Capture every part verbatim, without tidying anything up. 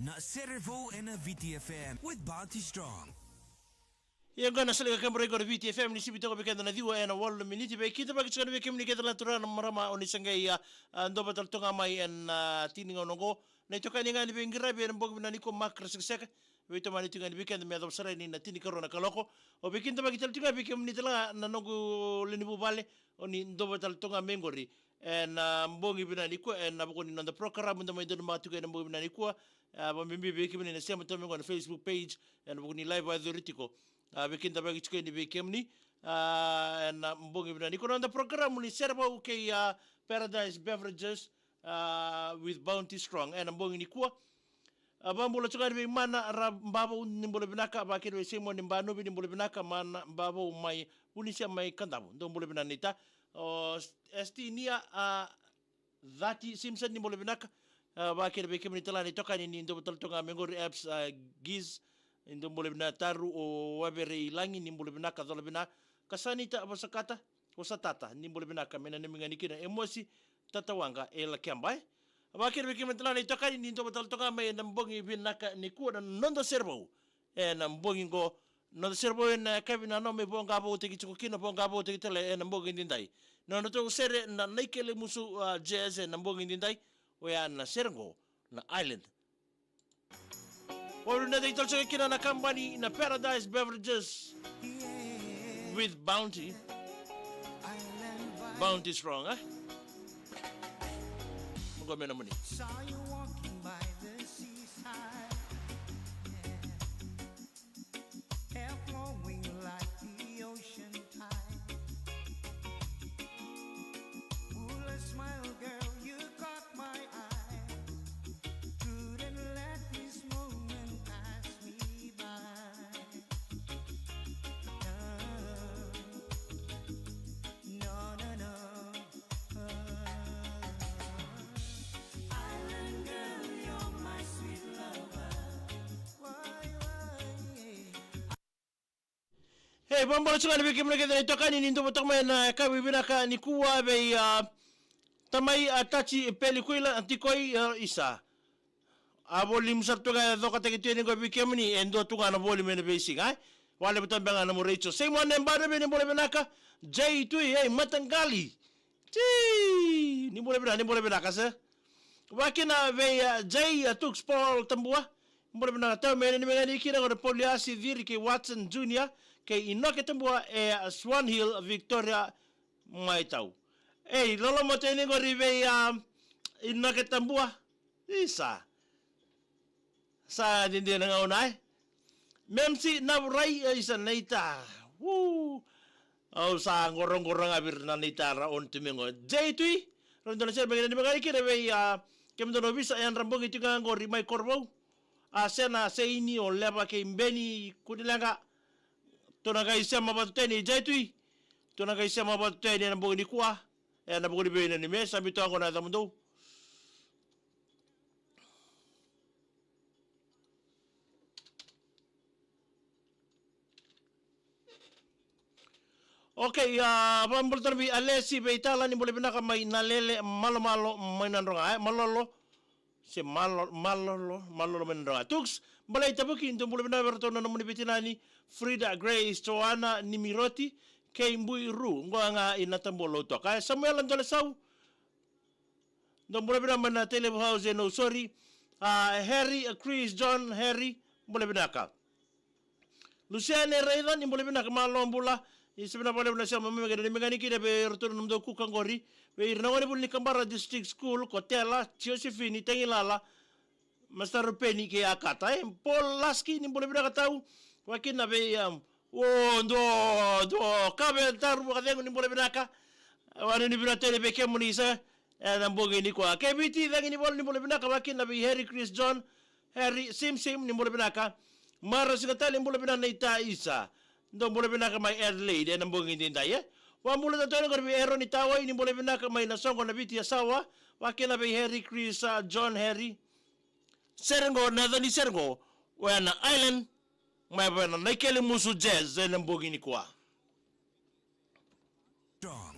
Na Serevou ena V T F M with Bounty Strong. Ia qo na sala ni kakaburaki qo na V T F M ni sivi toka vei keda na ciwa ena walu na miniti. Vei keda vaki tiko ni vei kemuni keda na turaga na marama o ni sa qai a, a, dova tale toka mai ena, a, tiki ni gauna qo. Na itokani ga ni veiqaravi ena bogi vinaka nikua Mark Rasikaseka. Veitomani tiko ga ni vei keda me yacova sara yani na tinikarua na kaloko. O vei keda vaki tale tiko ga vei kemuni tale ga na noqu lewe ni vuvale o ni dova tale toka ga mai qori. Ena bogi vinaka nikua, ena vuku ni noda porokaramu da mai donumaka tiko ena bogi vinaka nikua. A, vakabibi vei kemuni na sema tiko mai qo na Facebook page, ena vuku ni live a curu tiko. A, vei keda vaki tiko yani vei kemuni. A, ena bogi vinaka nikua na noda porokaramu ni Serevou kei, a, Paradise Beverages, a, with Bounty Strong. Ena bogi nikua. A, vakabula tiko yani vei Mana Rabavou ni bula vinaka, vakakina vei Simoni Banuvi ni bula vinaka, Mana Bavou mai Vunisia mai Kadavu. Dou bula vinaka naita. O S T Nia, a, Cati Simpson ni bula vinaka. A, vakakina vei kemuni tale ga na itokani ni dou tale toka ga mai qori Abs, a, Giz. Ni dou bula vinaka Taru o Wavere i Lagi ni bula vinaka cola vinaka. Ka Sanita Vosakata, Vosatata ni bula vinaka me nanumi ga ni kina Emosi Tatawaqa e Lakeba, e. Vakakina vei kemuni tale ga na itokani ni dou tale toka ga mai ena bogi vinaka nikua na noda Serevou. Ena bogi qo, noda Serevou ena yakavi na nona mai voqa voutaki tiko kina, voqa voutaki tale ena bogi nidai. Na nodratou sere na Naikelemusu, a, Jazz ena bogi nidai, oya na sere qo na Island. Vakarunaitaki tale tiko kina na kabani na Paradise Beverages with Bounty. Bounty Strong, e? Mo qo me nomuni. Saw you walking by the seaside, yeah. Hair flowing like the ocean tide. Ooh, a smile, girl, you caught my eye. Couldn't let this moment pass me by. No, no, no, no. Island girl, you're my sweet lover. Why, why, yeah. Ei, vakabula tiko ga ni vei kemuni kece na itokani ni dou toka mai ena yakavi vinaka nikua vei, a, tamai, a, Taci Pelikuila, a, Tikoi, a, isa. A volume sara tu ga e cokataki tu yani qo vei kemuni, e dua tu ga na volume ena veisiga, e. Vakalevu tu beka ga na nomu retio. Simon Embano vei ni bula vinaka. J Tui, ei, mataqali. Ti, ni bula vinaka, ni bula vinaka, se. Vakakina vei, a, J, a, Tux Paul Tabua. Bula vinaka tau me nanumi ga ni kina qo na Pauliasi Ciri kei Watson Junior kei Inoke Tabua e, a, Swan Hill, Victoria mai tau. Ei, loloma tu yani qori vei, a, Inoke Tabua. Isa. Sa dede na gauna, e. Memsi Navurai, e, isa naita. Uu. Au sa qoroqoro ga vei ira na naita ra on tu mai qo. J Tui, ra dua na sere me nanumi ga ni kina vei, a, kemudou na ovisa, e yadra bogi tiko ga qori mai Korovou. A, Sena, Seini, o Leva kei Beni Kunileqa. Tou na qai sema vata tu yani, J Tui. Tou na qai sema vata tu yani ena bogi nikua. Ena vuku ni vei nanumi, e, sa mai toka qo na yacamudou. Okay, a, vakabula tale vei Alesi Veitala, ni bula vinaka mai Nalele, Malomalo mai Nadroga, e, Malolo. Se Malo-, Malolo, Malolo mai Nadroga. Tux, Balai Tavuki, dou bula vinaka vei iratou na nomuni veitinani, Frida, Grace, Joana, Nimiroti, kei Bui Ru, qo ga i Natabua, Lautoka. E, Samuela Dolesau, dou bula vinaka mai na Tailevu House e Nausori. A, Harry, a, Chris, John, Harry, bula vinaka. Luciane Raica, ni bula vinaka, malo bula. Ni sa vinaka vakalevu na sema mai, me qai nanumi ga ni kina vei iratou na nomudou kuka qori. Vei ira na gonevuli ni Kabara District School, ko Tela, Josephine, Tagilala, Master Rupeni kei Akata, e. Paul Laski, ni bula vinaka tau. Vakakina vei, um, o, do, do, Kave Taru Vakacegu, ni bula vinaka. Au nanumi vinaka tale vei kemuni sa, e, ena bogi nikua. Keviti Caginivalu, ni bula vinaka, vakakina vei Harry, Chris, John, Harry, Sim Sim, ni bula vinaka. Mara Sigatale, ni bula vinaka naita isa. Dou bula vinaka mai Adelaide ena bogi nidai, e. Vakabula tale tu yani qori vei Eroni Tawai, ni bula vinaka mai Nasoqo, Naviti, Yasawa. Vakakina vei Harry, Chris, a, John, Harry. Sere qo, na yaca ni sere qo, oya na Island, mai vei na Naikelemusu Jazz ena bogi nikua. Strong.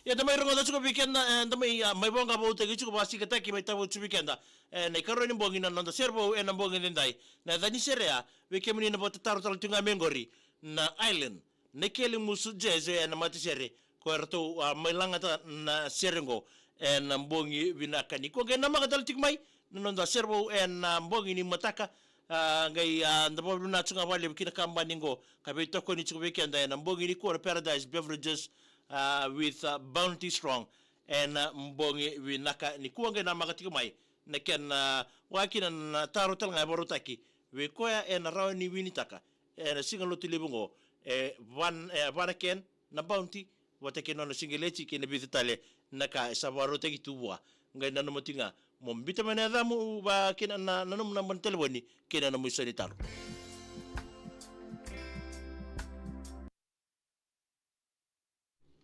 Ia da mai rogoca tiko vei keda, e, da mai, a, mai voqa voutaki tiko, vakasikataki, mai tavo tiko vei keda. E, na ikarua ni bogi na noda sere vou, e, na bogi daidai. Na yaca ni sere ya, vei kemuni na vakatataro tale tiko ga mai qori. Na Island, na Ikeli Musu Jazz, e, na matasere. Ko eratou, a, mai lagata na sere qo, e, na bogi vinaka nikua. Qai namaka tale tiko mai, na noda sere vou, e, na bogi ni mataka, a, qai, a, da vakavinavinaka tiko ga vakalevu ki na kabani qo, ka veitokoni tiko vei keda, e, na bogi nikua na Paradise Beverages, a, with, a, Bounty Strong, e, na bogi vinaka nikua qai namaka tiko mai, na kena, a, vaka kina na taro tale ga e vakarautaki, vei koya, e, na rawa ni winitaka, e, na siga lotu levu qo, e, van, e, vana ken, na Bounty, vata kei na nona siqeleti kei na vica tale na ka e sa vakarautaki tu vua. Qai nanuma tiko ga mo biuta mai na yacamu, vata kei na, na, na nomu naba ni talevoni kei na nomu isau ni taro.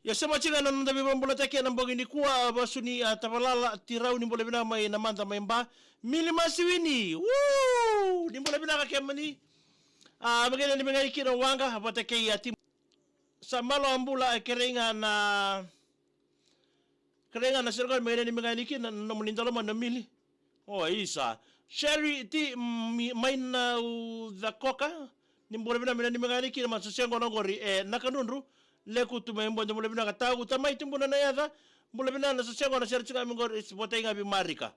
Ia sema tiko ga na noda veivakabulataki ena bogi nikua, vasu ni, a, Tavalala Tirau, ni bula vinaka mai na mada mai Ba. Mili Masiwini, woo! Ni bula vinaka kemuni. A, vakaina ni megai kina waqa, vata kei a timu. Sa malo a bula, e, kerei ga na, kerei ga na sere qori, me kena ni me ga ni kina na nomuni dalo mai na Mili. O, isa. Sherry T, mi, mai na u cakoka. Ni bula vinaka me na ni me ga ni kina, ma sa sega na qori, e, Nakadrudru. Leku tu mai Bode, bula vinaka tau, tamai tu bula na yaca. Bula vinaka na sa sega na sere tu ga me qori, e, votai ga vei Marika.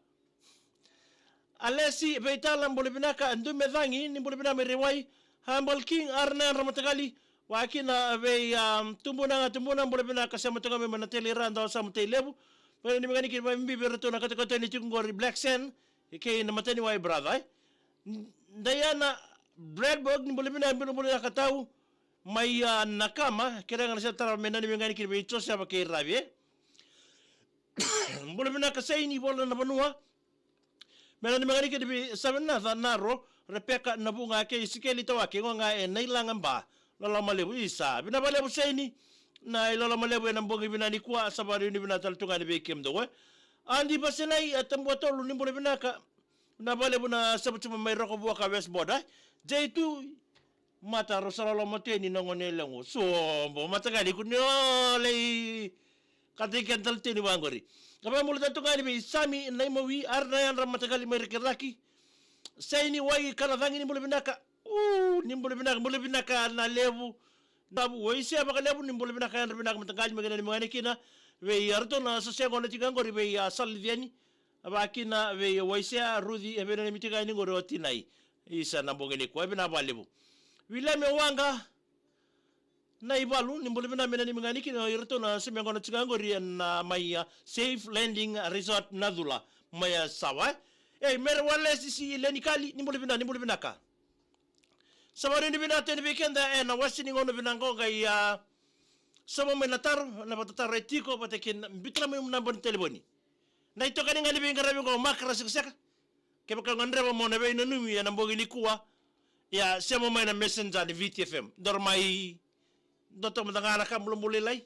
Alesi Veitala, bula vinaka, Dume Cagi, ni bula vinaka mai Rewai. Humble King, Arana Yadra Mataqali, vaka kina vei, um, Tubuna ga, Tubuna, bula vinaka, sema tu ga mai na tele ira, dau samu tei levu. Vei ni me ga ni kina, vei Bibi, ratou na katokatoni tiko qori, Black Sand, kei na mataniwai, brother, e. Diana Bradburg, ni bula vinaka, bula, bula vinaka tau, mai, a, Nakama, kere ga na sa tara me na ni me ga ni kina, vei Josefa kei Ravi, e. Bula vinaka Saini, Vola na Vanua. Me na ni me ga ni kina vei Savenaca Naro, Rebeka Navuga kei Sikeli Tawake, qo ga e Nailaga Ba. Loloma levu, isa. Vinaka vakalevu Saini, na iloloma levu ena bogi vinaka nikua, sa vakavinavinaka tale tu ga ni vei kemudou, e. Adi Vasenai, e, Tabuatolu, ni bula vinaka. Vinaka vakalevu na Savutuva mai Rokovuaka West Border, e. J two, Mata rau sa loloma tu yani na gone yalewa qo. Sobo, mataqali, kua ni o lai kataki keda tale tu yani vaqori. Ka vakabula tale tu ga yani vei Sami Naimawi, Arana Yadra Mataqali mai Rakiraki. Saini Wai Kanacagi, ni bula vinaka. U, ni bula vinaka, bula vinaka na levu. Na vu, Waisea Vakalevu, ni bula vinaka, yadra vinaka mataqali, me kena ni me ga ni kina. Vei iratou na sa sega na tiko qori, vei a Saliciani. Vaka kina vei Waisea, Ruci, e vei na ni me tiko yani qori o Tinai. Isa na bogi nikua, e vinaka vakalevu. William Waqa, Naivalu, ni bula vinaka me na ni me ga ni kina, o iratou na sa me qona tiko qori ena mai, a, Safe Landing Resort Nacula, mai Yasawa, e. Ei, Mere Walesi, Lenikali, ni bula vinaka, ni bula vinaka. Sa vakavinavinaka tu yani vei keda ena wase ni gauna vinaka qo qai, a, sauma mai na taro, na vakatataro e tiko, vata kei na biuta mai na naba ni talevoni. Na itokani ga ni veiqaravi qo, makara sekaseka. Kevaka o gadreva mo na veinanumi ena bogi nikua, ia sema mai na Messenger ni Viti F M. Dou mai, dou toka mada ga na ka bulabula lailai.